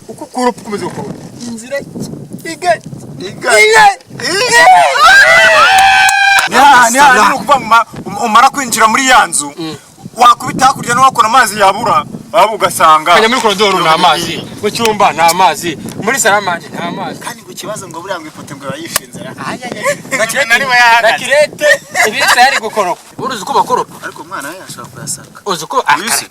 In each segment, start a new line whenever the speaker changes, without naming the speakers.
Uko ukoropa, ukomeza gukoropa inzira iga
Iga. Ni hahandi ni ukuvuga ngo umara kwinjira muri ya nzu, wakubita hakurya no hakuno, amazi yabura, waba ugasanga
Ukajya muri koridoro ni amazi, mu cyumba ni amazi, muri salle à manger ni amazi.
Kandi ngo ikibazo ngo buriya ngo ifoto ngo yayishinze.
Rakirete ibitse yari gukoropa. Uruzi uko bakoropa?
Ariko umwana we ashobora kuyasaka.
Uzi uko
Wisi.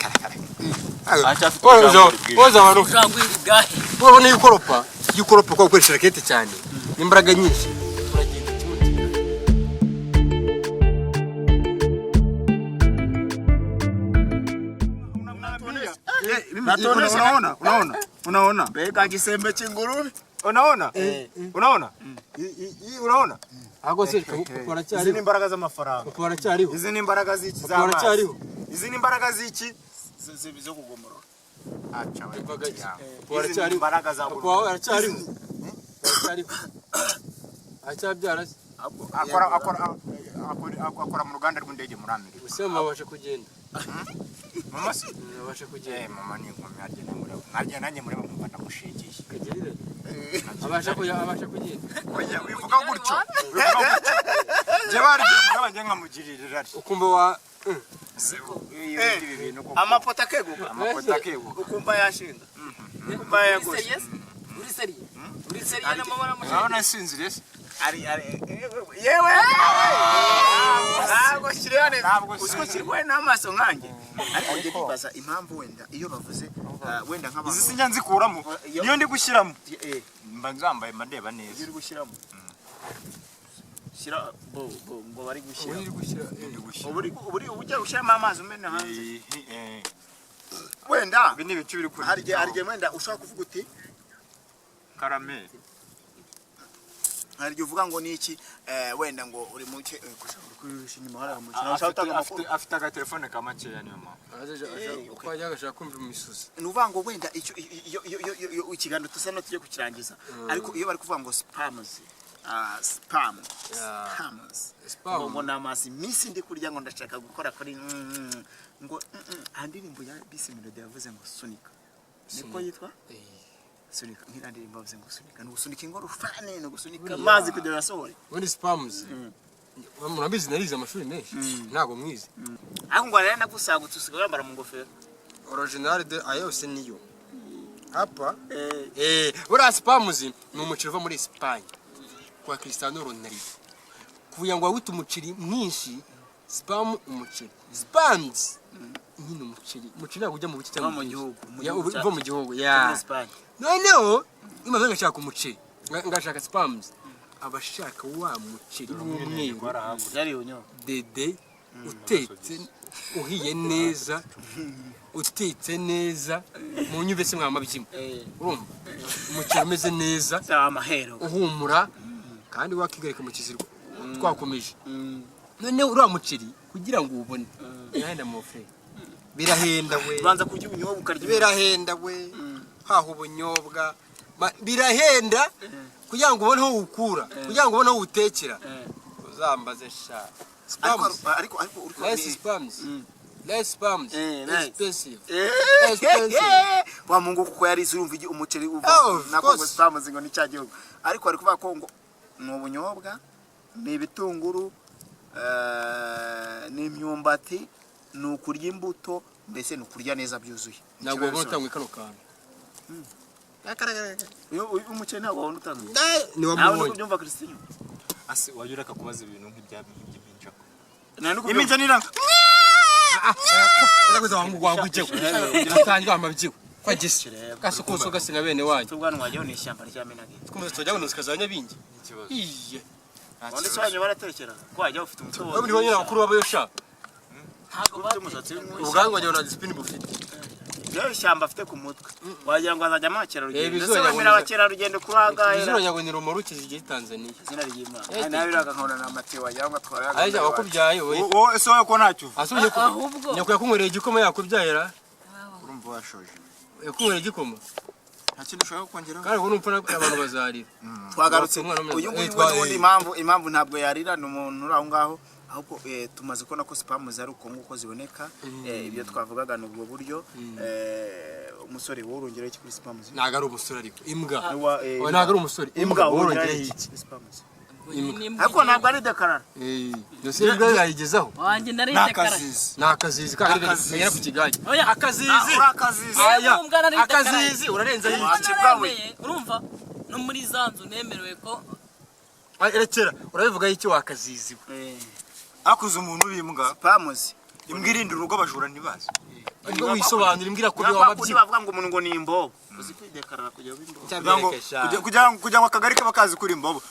Aracyafite
woza woza abantu
Ujangwe gahe?
Urabona iyo ukoropa uko ukoresha rakete cyane n'imbaraga nyinshi, uragenda ikibuti.
Unaona, unaona, unaona.
Mbega gisembe cy'ingurube!
Unaona, unaona. Hii unaona.
Ahubwo se papa
Izi ni
aracyariho?
imbaraga z'amafaranga.
Papa aracyariho?
Izi ni imbaraga z'iki?
Papa
Z'amazi.
aracyariho?
Izi ni imbaraga z'iki?
Zo kugomorora.
Aca we.
Papa gake. Papa
Izi ni
aracyariho?
imbaraga za
Papa wawe aracyariho? Aracyariho, aracyabyara se?
Akora mu ruganda rw'indege muri Amerika.
Gusa mama abasha kugenda?
Mama se?
Abasha
Eh.
Kugenda?
Mama ni inkumi, agenda muri nkagenda nanjye muri nkumva ndamushingiye.
Kagerire abasha kujya, abasha kugenda.
Oya, wivuga gutyo, wivuga gutyo. Njye barigiye muraba njye nkamugirira irari.
Ukumva wa
Ibi bintu koko.
Amapoto akeguka.
Amapoto akeguka.
Ukumva yashinga, ukumva
Uri
yagoshe.
sérieux? Uri sérieux? Uri sérieux n'amabara amushaka?
Urabona nsinziriye se?
Ari ari yewe, ntabwo kiriya neza.
Ntabwo
Uzi ko
sinziriye.
kirwaye n'amaso nkanjye, ariko njye ndibaza impamvu wenda iyo bavuze wenda nk'abantu
Izi sinjya nzikuramo niyo ndi gushyiramo. Mba nzambaye, mba ndeba
Iyo
neza.
uri gushyiramo, shyira bo bo ngo bari gushyira.
Uri gushyira.
Ndi gushyira.
Ubu uri ujya gushyiramo amazi umena hanze.
Eh, eh.
Wenda
Ibi ni ibicu biri kuri
hari igihe wenda ushobora kuvuga uti
karame.
Hari igihe uvuga ngo ni iki, wenda ngo uri mu cye, gusa uri kwihisha inyuma hariya mu kintu ushaka gutanga amakuru.
Afite agatelefone ka makeya, niyo mpamvu.
Uko wajya agashaka kumva imisuzi.
Ni ukuvuga ngo wenda icyo iyo ikiganiro tusa no tujye kukirangiza, ariko iyo bari kuvuga ngo spams, spam, spams,
Spam.
ngo ni amazi iminsi ndi kurya, ngo ndashaka gukora kuri ngo indirimbo ya Bisi Melody yavuze ngo sunika, niko yitwa sunika, nk'iriya ndirimbo bavuze ngo sunika, ni ugusunika ingorofani, ni ugusunika amazi kugira ngo asohore.
Ubundi spams, murabizi narize amashuri menshi, ntabwo mwize.
Ariko ngo rero nagusagutse usigaye wambara mu ngofero.
Original de aya yose niyo hapa. Buriya spams ni umuceri uva muri Espagne kwa Cristiano Ronaldo, kugira ngo wawite umuceri mwinshi. Spam, umuceri, spams nyine umuceri ntabwo ujya mu buki cyangwa
Uva mu
mu
gihugu, mu
Ya,
gihugu
uva mu gihugu
muri
ya
Espagne.
Noneho iyo umaze ngashaka umuceri, ngashaka spams, abashaka wa muceri w'umweru
Yari unyobwa.
Dede utetse uhiye neza, utetse neza mu nyumve se mwamabyimo. Urumva umuceri umeze neza,
Sawa, amahero.
uhumura kandi wakigarika mu kizirwa twakomeje. Noneho uriya muceri kugira ngo uwubone birahenda mu fe, birahenda we.
Ubanza kurya ubunyobwa, ukarya.
Birahenda we, haha ubunyobwa. Birahenda kugira ngo ubone aho uwukura, kugira ngo ubone aho uwutekera. Uzambaze sha.
Ariko
Spams.
ariko uri
Less spams. Less spams.
Nice.
Expensive. Expensive.
Wa mungu kuko yarize, urumva umuceri uva
Oh, of
nako ngo
course.
spams ngo ni cya gihugu, ariko bari kuvuga ko ngo ni ubunyobwa, ni ibitunguru, ni imyumbati, ni ukurya imbuto, mbese ni ukurya neza byuzuye.
Ntabwo wabona utangwe kano kantu.
Uyu umuceri ntabwo wabona utanga.
Ni
Nawe niko
wamubonye.
byumva, Christine.
Ase wajya ureka kubaza ibintu nk'iby'impinja?
Nta nuko.
Impinja niranga.
Ndakuza wangu wangu jewe. Atangwa amabyiwe. Kwa gisi. Gasukuso gasi na bene wanyu.
Ubwanwa wagira ni ishyamba ryamenaga.
Twumva tujya ngo zikazanya bingi.
Ikibazo.
Iye.
Wanditse se wanyu baratekera ko wajya ufite umutwe?
Wewe uri banyina bakuru babayosha.
Ntabwo
Ufite umusatsi w'umwishya.
Ubwanwa wagira na discipline bufite.
Rero ishyamba afite ku mutwe wagira ngo azajyamo abakerarugendo.
Bizura
Ndetse wemera abakerarugendo kuri ahangaha?
Bizura nyago ni romoruki zigiye Tanzania.
Izina ry'Imana nawe biraga nkabona ni amatiyo wagira ngo atwara.
Aje wakubyaye wowe.
Wowe ese wowe ko ntacyo uvuga?
Asubye ku
Ahubwo
nyoko yakunywereye igikoma, yakubyayera.
Urumva washoje.
Yakunywereye igikoma.
Nta kintu ushaka kongeraho?
Kandi ubwo numva abantu bazarira.
Twagarutse.
Umwana
Uyu nguyu we n'ubundi impamvu ntabwo yarira, ni umuntu uri aho ngaho. Ahubwo tumaze kubona ko sperm ari uko nguko ziboneka. Ibyo twavugaga ni ubwo buryo. Umusore, wowe urongeraho iki kuri sperm?
Ntabwo ari umusore, ariko imbwa.
Oya,
ntabwo ari umusore.
Imbwa,
wowe
wongeraho
urongeraho
iki
iki?
kuri sperm?
Imbwa.
Ariko ntabwo ari dekarara.
Eh, yose imbwa yayigezaho.
Wanjye nari
Ni
dekara.
akazizi.
Ni akazizi kandi
Akazizi.
kagera ku kigage.
Oya.
Akazizi.
Uri akazizi.
Aya,
Imbwa nari dekaraye.
akazizi urarenzaho
Kuko
iki?
naremeye, urumva no muri za nzu nemerewe ko
Ay, rekera, urabivugaho iki wakazizi we?
Akuze umuntu w'imbwa.
Sperm.
Imbwa irinda urugo, abajura ntibazi.
Imbwa wisobanura, imbwa irakureba.
Kuba
Wababyiba.
bavuga ngo umuntu ngo ni imbobo, uzi kwidekarara kugira ngo imbobo.
Kugira ngo akagari kaba kazi kuri imbobo.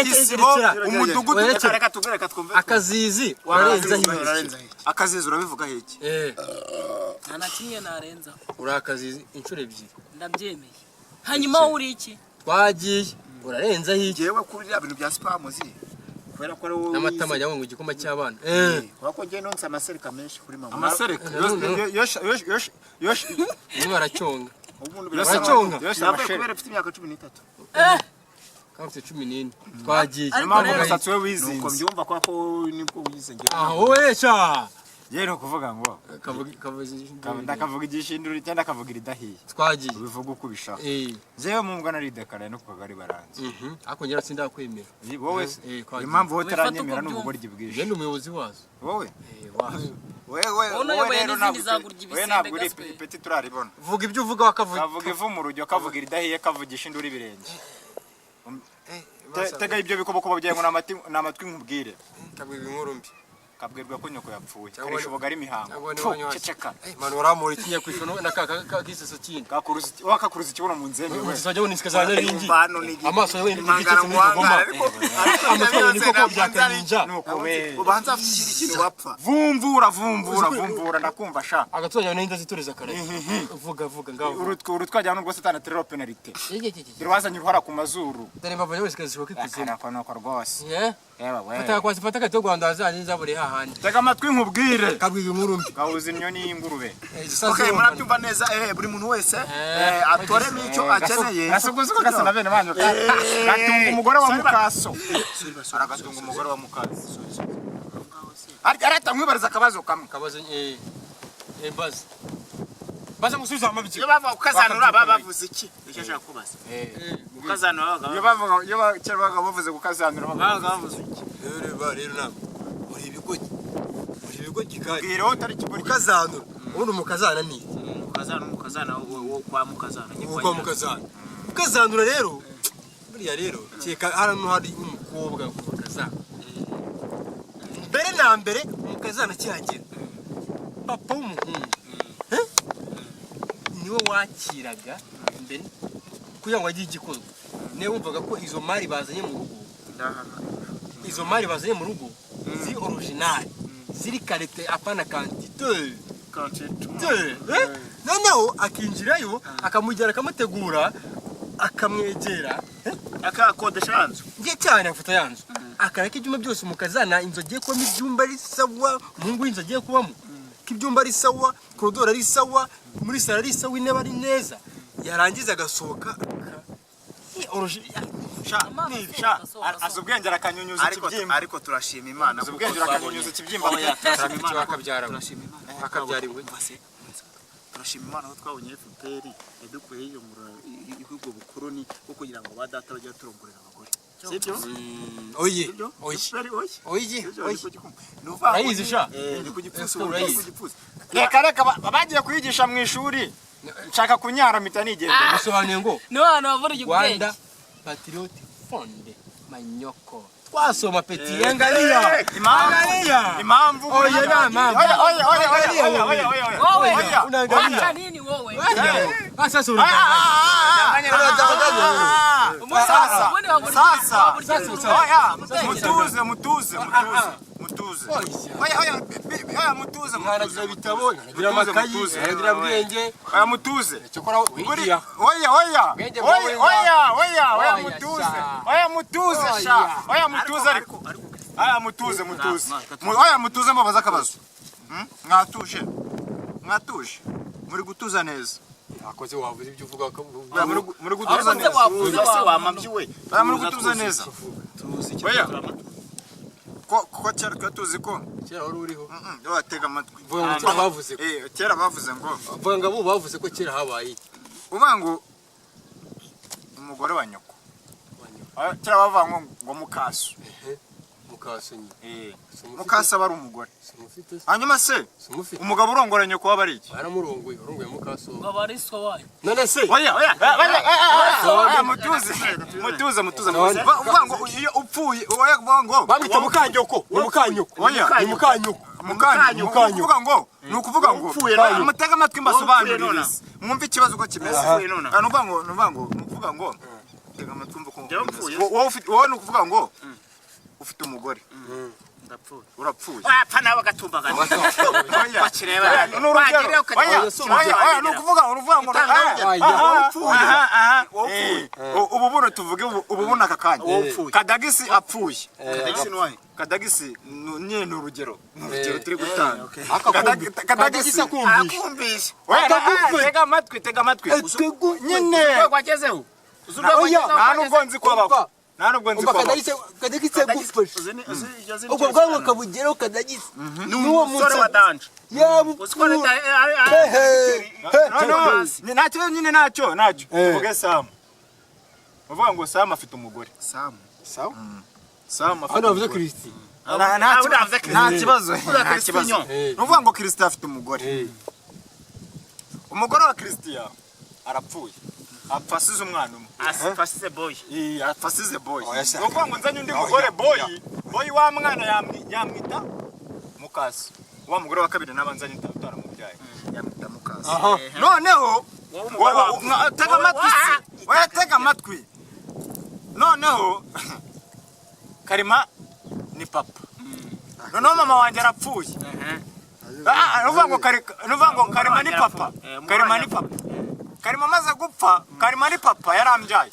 Isibo,
Rekera.
umudugudu.
Rekera.
Reka tubwire, reka twumve.
Akazizi urarenzaho iki?
Urarenzaho iki?
Akazizi urabivugaho iki?
Eh,
nta na kimwe narenzaho.
Uri akazizi inshuro ebyiri.
Ndabyemeye. Hanyuma wowe uri iki?
Twagiye, urarenzaho iki?
Njyewe kuri biriya bintu bya sperm, kubera ko ari wowe
N'amatama
wize.
yawe ngo igikoma cy'abana. Eh,
Kubera ko njyewe nonse amasereka menshi kuri mama.
Amasereka. Yoshe.
Umwe aracyonga.
Ubundi
Uracyonga?
Yoshe
Navuye
amashereka.
kubera mfite imyaka 13.
Kandi ufite 14. Twagiye.
Ariko
Impamvu
rero-
umusatsi we
Nuko
wizinze.
mbyumva, kwa ko nibwo wize njyewe.
Aho wowe sha.
Yewe, ni ukuvuga ngo
Kavuga kavuga.
Ndakavuga igishindura cyangwa ndakavuga iridahiye?
Twagiye.
Ubivuga uko ubishaka.
Eh,
Njyewe mu mbwa naridekaraye, no ku kagari baranze.
Ariko njye sindakwemera.
Wowe se?
Eh, twagiye.
Impamvu wowe
Wifata uko
utaranyemera ni
ubyumva.
ubugoryi bwinshi.
Njye ndi umuyobozi wazo.
Wowe?
Eh, wazo.
Wewe
Wowe
wowe
uyoboye
rero
n'izindi
ntabwo
zagurya
wowe
ibisembe
ntabwo uri
gaswe.
ipeti turaribona.
Vuga ibyo uvuga wakavuga.
Kavuga ivu mu rujyo, kavuga iridahiye, kavuga ishindura ibirenge. Tega ibyo bikobokobo byawe ngo ni amatwi nkubwire.
Kabwira inkuru mbi.
Kabwirwa ko nyoko yapfuye.
Cyangwa
Karisha ubugari imihango.
Cyangwa
Pfu,
niba nywa.
ceceka.
Eh, man, waramura ikinya kwishona na ka kiseso kindi.
Kakuruza wakakuruza ikibuno mu nzembe we.
Uzajya ubona isika za naringi.
Umva hano ni
Amaso yawe ni
impangara
igice
muhangara,
n'igoma.
ariko
Amatwi yawe ni koko bya kaninja.
Nuko we.
Ubanza afite ikindi kintu bapfa.
Vumvura, vumvura, vumvura, ndakumva sha.
Agaturage yawe n'inda zitoreza kare. Vuga, vuga ngaho.
Urutwe urutwajyana n'ubwo satani aterera penalite. Dore wazanye uruhara ku mazuru.
Dore imbavu yawe zikazishoka ikuzimu.
Akarako nuko rwose.
Eh?
Yewe we.
Fata kwasi, fata gato Rwanda azanye nzabure hahandi.
Tega amatwi nkubwire.
Kabwira inkuru mbi.
Gahuza imyoni y'ingurube.
Okay, murabyumva neza. Buri muntu wese atoremo icyo akeneye.
Gasuguzuko gasa na bene banyu. Gatunga umugore wa mukaso. Aragatunga umugore wa mukaso. Arya arata nkwibariza akabazo kamwe.
Kabazo eh baza. Baza musubiza amabyi.
Iyo bava ukazanura baba bavuze iki? Icyo ashaka kubaza, ukazanura babaga
Iyo bavuga, iyo kera babaga bavuze gukazanura
babaga bavuze iki?
Rero ba rero ntabwo. Muri ibigogi. Muri ibigogi kandi.
Bwira wowe utari ikigoryi.
Ukazanura. Ubundi umukazana ni iki?
Mukazana, umukazana wo kwa mukazana.
Ubu kwa mukazana. Ukazanura rero. Buriya rero keka hano hari umukobwa ku mukazana. Mbere na mbere umukazana akihagera, papa w'umuhungu, eh? Niwe wakiraga mbere kugira ngo agire igikorwa. Niwe wumvaga ko izo mari bazanye mu rugo, izo mari bazanye mu rugo ziri original, ziri qualité, apana quantité. Eh? Noneho akinjirayo, akamujyana, akamutegura, akamwegera, eh?
Akakodesha ya nzu.
Ngiye cyane afata ya nzu, akareka ibyumba byose umukazana, inzu agiye kubamo ibyumba ari sawa, umuhungu w'inzu agiye kubamo ko ibyumba ari sawa, koridoro ari sawa, muri salo ari sawa, intebe ari neza, yarangiza agasohoka
Sha,
Amazi
sha,
asohoka, asohoka.
azi ubwenge arakanyunyuza
Ariko
ikibyimba.
ariko turashima Imana
Azi
kuko
ubwenge
twabonye-
arakanyunyuza ikibyimba.
Oya, turashima Imana
Wakabyara we.
turashima Imana.
Wakabyara iwe.
Umva se, turashima Imana ko twabonye FPR yadukuyeho iyo ubwo bukoroni bwo kugira ngo ba data bajye baturongorera abagore, sibyo?
Oye.
Sibyo?
Oye.
FPR oye.
Oye.
Sibyo?
Oye.
Ni ku gikumwe. Ni ukuvuga ngo
Urayizi sha?
Ni ku gipfunsi,
FPR
ubu ni
urayizi.
ku gipfunsi.
Reka reka, bagiye kuyigisha mu ishuri. Nshaka kunyara mpita nigendera.
Bisobanuye ngo
Niho hantu havura ubwenge.
Rwanda Patriot Fund manyoko twasoma peti, angalia.
Impamvu
Angalia.
impamvu
Oya, nta mpamvu.
Oya, oya, oya, oya, oya, oya, oya, oya.
Wowe.
Oya.
Unaangalia.
Wacha nini wowe?
Ah, sasa
Ah,
unadanganya.
ah, ah,
Unadanganya wewe.
ah, ah. Sasa,
Ubundi wabura-
sasa,
wabura-
Sasa,
oya,
Sasa.
mutuze, mutuze, mutuze, mutuze.
Oya.
Oya, oya, oya, mutuze,
Mwanagira
mutuze.
ibitabo, mwanagira
Mutuze,
amakayi,
mutuze.
mwanagira bwenge.
Oya, mutuze.
Cyokora
Buri,
wigira.
oya, oya,
Bwenge
oya,
bwawe
oya, oya, oya,
Oya,
mutuze.
sha.
Oya, mutuze, sha.
Oya.
Oya, mutuze ariko. Oya, mutuze, mutuze. Oya, mutuze mbabaza akabazo. Mwatuje. Mwatuje. Muri gutuza neza.
Akoze wavuze ibyo uvuga ko
Oya, muri gutuza
Akoze
neza.
wavuze
Tuzi se
wa
wamabyi we.
Oya, muri gutuza neza.
Tuzi icyo
Oya.
turamatuza.
Kuko kera twari tuzi ko
Kera wari uriho.
Watega amatwi.
Vuga ngo kera bavuze ko.
Kera bavuze ngo
Vuga ngo abo bavuze ko kera habaye iki?
Uvuga ngo umugore wa nyoko. Kera bavuga ngo mukaso.
Mukaso nyine.
Mukaso aba ari umugore.
Simufite se?
Hanyuma se
Simufite.
umugabo urongora nyoko waba ari iki?
Baramurongoye, warongoye mukaso.
Ngo aba ari so wayo.
None se
Oya, oya, oya, mutuze, mutuze, mutuze. Uvuga ngo iyo upfuye, oya, uvuga ngo
bamwita mukanyoko, ni mukanyoko.
Oya.
Ni mukanyoko.
Mukanyu,
Mukanyu.
ukuvuga ngo ni ukuvuga ngo
Upfuye none.
mutege amatwi mbasobanurire,
Upfuye none.
mwumve ikibazo uko kimeze.
Upfuye none.
Ah, ni ukuvuga ngo tega amatwi wumve uko
Njyewe
bimeze.
mpfuye.
Wowe ufite, wowe ni ukuvuga ngo ufite umugore,
Ndapfuye.
urapfuye.
Wapfa nawe agatumbaga.
Oya.
Bakireba.
Oya, ni urugero.
Wagira ukajya-
Oya, oya, oya, ni ukuvuga ngo
Itanga urugero.
aha,
Upfuye.
aha, aha.
Upfuye.
Ubu buno tuvuge ubu buno aka kanya.
Upfuye.
Kadagisi apfuye.
Kadagisi ni uwahe?
Kadagisi nyine ni urugero turi gutanga.
Kadagisi
Kadagisi
akumvisha.
Akumvisha.
Oya,
Akagufwe.
tega amatwi, tega amatwi nyine.
Urwego agezeho. Uzi urwego
Oya,
agezeho.
Nta nubwo nzi ko abaho, nta nubwo nzi
Umva
ko abaho.
Kadagisi, Kadagisi yagufashe.
Uzi iryo zina
Ubwo
icyo
bwanwa
risobanura?
kabugeraho Kadagisi.
Ni umusore wa danje.
Yaba
Uzi ko leta
Hehe.
No, no, ntacyo nyine, ntacyo. Tuvuge Samu, uvuga ngo Samu afite umugore.
Samu.
Sawa.
Samu afite
Hano bavuze
umugore.
Kristi.
Ah, uriya avuze
Nta
Christine.
kibazo,
Uriya
nta
Christine.
kibazo. Ni ukuvuga ngo Christian afite umugore. Umugore wa Christian arapfuye, apfa asize umwana umwe.
Afasize boy.
Apfa asize boy.
Oya,
Ni ukuvuga ngo nzanye undi mugore, boy, boy wa mwana yamwita mukase. Wa mugore wa kabiri naba nzanye utaramubyaye yamwita mukase.
Aha.
Noneho
Wowe umugore wawe.
tega amatwi se, oya, tega amatwi. Noneho Karima ni papa, noneho mama wanjye arapfuye. Ah, ni ukuvuga ngo Karima ni papa. Karima ni papa. Karima amaze gupfa, Karima ni papa, yarambyaye.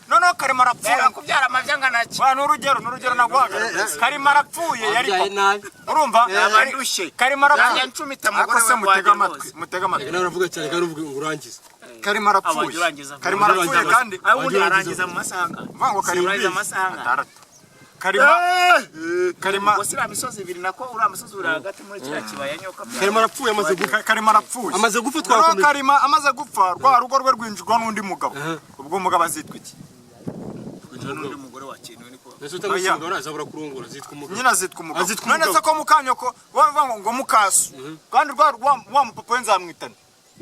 Noneho Karima arapfuye.
Reba kubyara amabya angana ki?
Wa, ni urugero naguhaga. Karima arapfuye, yari
Wabyaye
papa.
nabi.
Urumva?
Yaba ndushye.
Karima arapfuye.
Nanjye ncumita umugore
Ariko se
we
mutega
wanjye
amatwi,
rwose.
mutega amatwi.
Reka nawe uravuga cyane kandi uvuga ngo urangize.
Karima arapfuye.
Abajya urangiza vuba.
Karima arapfuye kandi
Aho ubundi
Wajya
arangiza mu masaha angahe?
mvuga ngo Karima
Urangiza amasaha angahe?
6. Karima
Ubwo si uriya misozi ibiri, nako uriya musozi uri hagati muri kiriya kibaya nyoka.
Karima arapfuye, amaze gupfa.
Karima arapfuye.
Amaze gupfa,
Noneho
twakomeza.
Karima amaze gupfa, rwa rugo rwe rwinjirwa n'undi mugabo. Ubwo umugabo azitwa iki?
N'undi mugore wa kintu niko.
Ese utamusinga azabura kurongora zitwa umugabo.
Nyine azitwa umugabo.
Azitwa
None se
umugabo.
ko mukanyoko bavuga ngo mukaso, kandi rwa wa mupapa we nzamwitana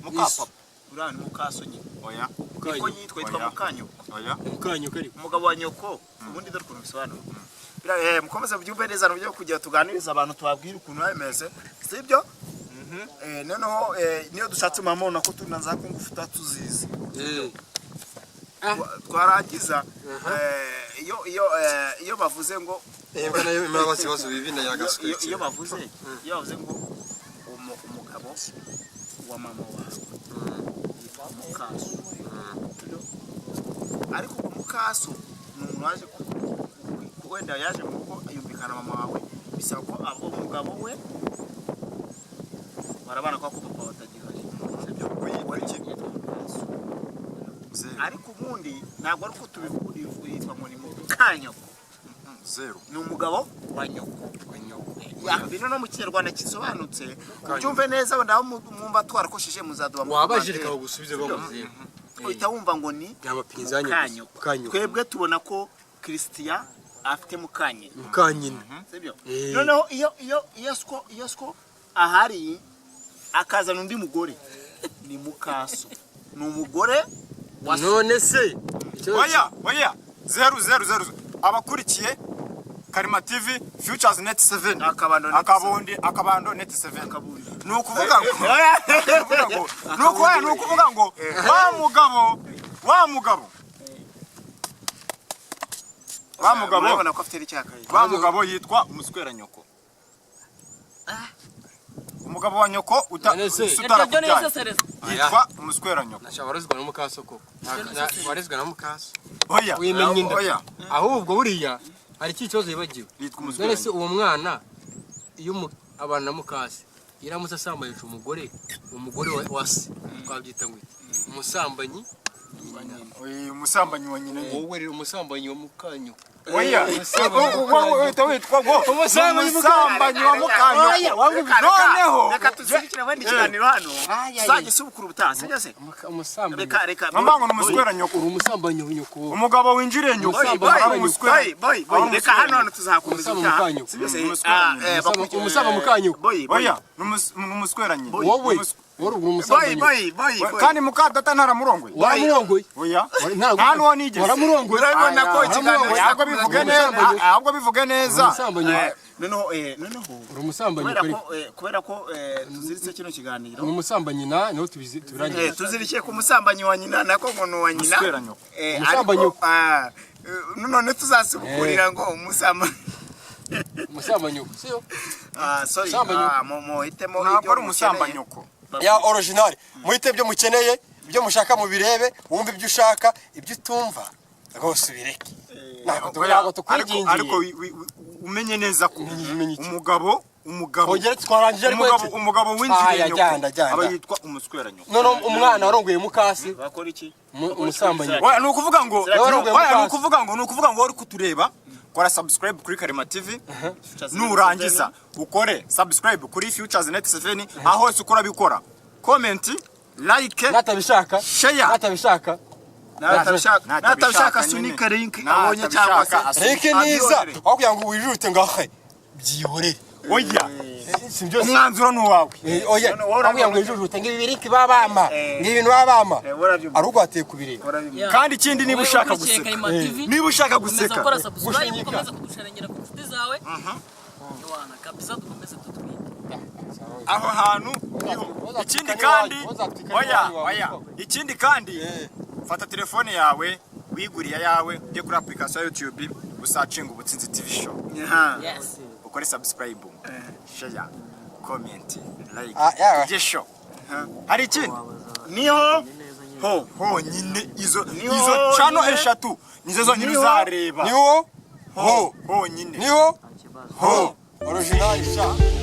mukapapa.
Uriya ni mukaso nyine.
Oya.
Niko
Mukanyoko.
yitwa
Oya.
mukanyoko.
Oya.
Mukanyoko ariko.
Umugabo wa nyoko ubundi dore ukuntu bisobanura. Biriya, mukomeze mubyumve neza mu kugira tuganirize abantu, tubabwire ukuntu biba bimeze, sibyo? Noneho niyo dushatse mama ko tunaza kungufu tuzizi. Twarangiza iyo bavuze ngo
Imbwa nayo imara ibibazo bibi na
iyo bavuze ngo umugabo wa mama wawe yitwa mukaso, ariko ubwo mukaso ni umuntu waje wenda yaje mu rugo yumvikana mama wawe, bisaba ko abo umugabo we barabana kwa ko papa batagihari, sibyo?
Yitwa iki?
Yitwa mukaso.
Zeru.
Ariko ubundi ntabwo ari uko tubivuga, yitwa ngo ni mukanyoko.
Zeru.
Ni umugabo wa nyoko. Ya, bino no mu Kinyarwanda kisobanutse ubyumve neza, wenda aho mwumva twarakosheje muzaduha mu
Wabajije
commentaire.
reka bagusubize bamuze.
Uhita wumva ngo ni
Yabapinzanye.
mukanyoko.
Mukanyoko.
Twebwe tubona ko Christian afite mukanyina,
Mukanyina.
sibyo?
Eh.
Noneho iyo siko ahari akazana undi mugore ni mukaso, ni umugore wa so.
None se ikibazo
Oya, oya, zeru, zeru, zeru. Abakurikiye Karima TV Futures Net 7.
Akabando Net.
Akabundi, Akabando Net 7.
Akabundi.
Ni ukuvuga ngo wa mugabo
Urabona ko afite n'icyakaye.
Wa mugabo yitwa umuswera nyoko, umugabo wa nyoko uta
None se-
usa
Ibyo byo ni
utarakubyaye
isesereza.
yitwa umuswera nyoko.
Nasha warezwa na mukaso koko. Warezwa na mukaso.
Oya.
Wimenye inda.
Oya.
Ahubwo buriya hari iki kibazo yibagiwe.
Yitwa umuswera
None se
nyoko.
uwo mwana iyo abana na mukase iramutse asambanyije umugore, umugore wa se twabyita ngo iki? Umusambanyi.
Oya, umusambanyi wa nyina nyine.
Wowe rero umusambanyi wa mukanyoko.
Oya,
Umusambanyi wa
wowe uhita witwa ngo
Umusambanyi
umusambanyi wa mukanyoko.
Oya, wamwumvise?
Noneho
Reka tuzirikire wenda ikiganiro hano, tuzagisubukura ubutaha, sibyo se?
Umusambanyi.
Reka, reka.
Mama ngo ni umuswera nyoko.
Uri umusambanyi wa nyoko.
Umugabo winjiriye nyoko.
Boy,
Umusambanyi
boy,
ari
wa nyoko.
umuswera.
Boy, boy, boy, reka hano hano tuzakomeza
Umusamba
ubutaha,
mukanyoko.
sibyo se?
Umuswera
Ah,
Umusamba mukanyoko.
Boy, boy.
Oya, ni umuswera nyine.
Wowe wowe uri
Boy,
umusambanyi.
boy, boy, boy.
Kandi mukadata ntaramurongoye.
Waramurongoye.
Oya,
Ntabwo-
nta n'uwo nigeze.
Waramurongoye.
Urabibona ko ikiganiro
Waramurongoye.
Ahubwo bivuge neza,
Umusambanyi.
ahubwo bivuge neza.
Umusambanyi.
Noneho noneho
Uri umusambanyi
kubera
kuri.
ko kubera ko tuziritse kino kiganiro,
Ni umusambanyi na niho tubizi tubirangiye.
Tuzirikiye ku musambanyi wa nyina, nako ngo ni uwa nyina.
Umuswera nyoko.
Umusambanyi.
Ariko, none tuzasubukurira ngo umusambanyi.
Umusambanyi, siyo?
Ah, sorry.
Umusambanyi.
Ah, muhitemo
Ntabwo
ibyo
ari
mukeneye.
umusambanyoko.
Ya original. Muhite ibyo mukeneye, ibyo mushaka mubirebe, wumve ibyo ushaka, ibyo utumva rwose ubireke. Ntabwo
Ariko
tukwingingiye.
ariko umenye neza ko
Umenye iki?
umugabo umugabo
Ongera twarangije ariko
umugabo
etse.
umugabo winjiriye
Aya,
nyoko
jyanda, jyanda.
aba yitwa umuswera nyoko.
None umwana warongoye mukasi
Bakora iki?
umusambanyi.
Oya, ni ukuvuga ngo
Warongoye
oya, ni
mukasi.
ukuvuga ngo ni ukuvuga ngo uri kutureba, kora subscribe kuri Karema TV, nurangiza ukore subscribe kuri Futures Net 7, aho hose ukora bikora, comment, like,
Natabishaka.
share.
Natabishaka.
Natabishaka, natabishaka
nyine.
sunika link abonye cyangwa se
Natabishaka,
Link niza.
abyihorere.
Aho kugira ngo wijute ngo ahe. Byihorere.
Oya,
Si byose.
umwanzuro ni uwawe.
Oya,
None wowe
aho kugira ngo wijujute ngo ibi link babama, ngo ibintu babama.
Urabyumva.
Ari ugwateye kubireba.
Urabyumva.
Yeah.
Kandi ikindi, niba
Wowe
ushaka
ukurikiye
guseka,
Karema TV,
niba ushaka
komeza
guseka,
gukora subscribe,
Gushinyika.
ukomeze kudusharengera ku nshuti zawe. Yohana kabisa, dukomeze dutwite.
Aho hantu niho. Ikindi kandi, oya, oya, ikindi kandi, fata telefone yawe wiguriye ayawe, ujye kuri application ya YouTube, usearchinga Ubutsinzi TV Show,
Aha.
Yes.
ukore subscribe, share, comment, like.
Ah, yeah.
Tujye show. Hari ikindi?
Niho ho
Honyine izo
Niho
izo channel
honyine.
eshatu nizo zonyine
Niho.
uzareba.
Niho ho
Honyine.
niho ho original sha.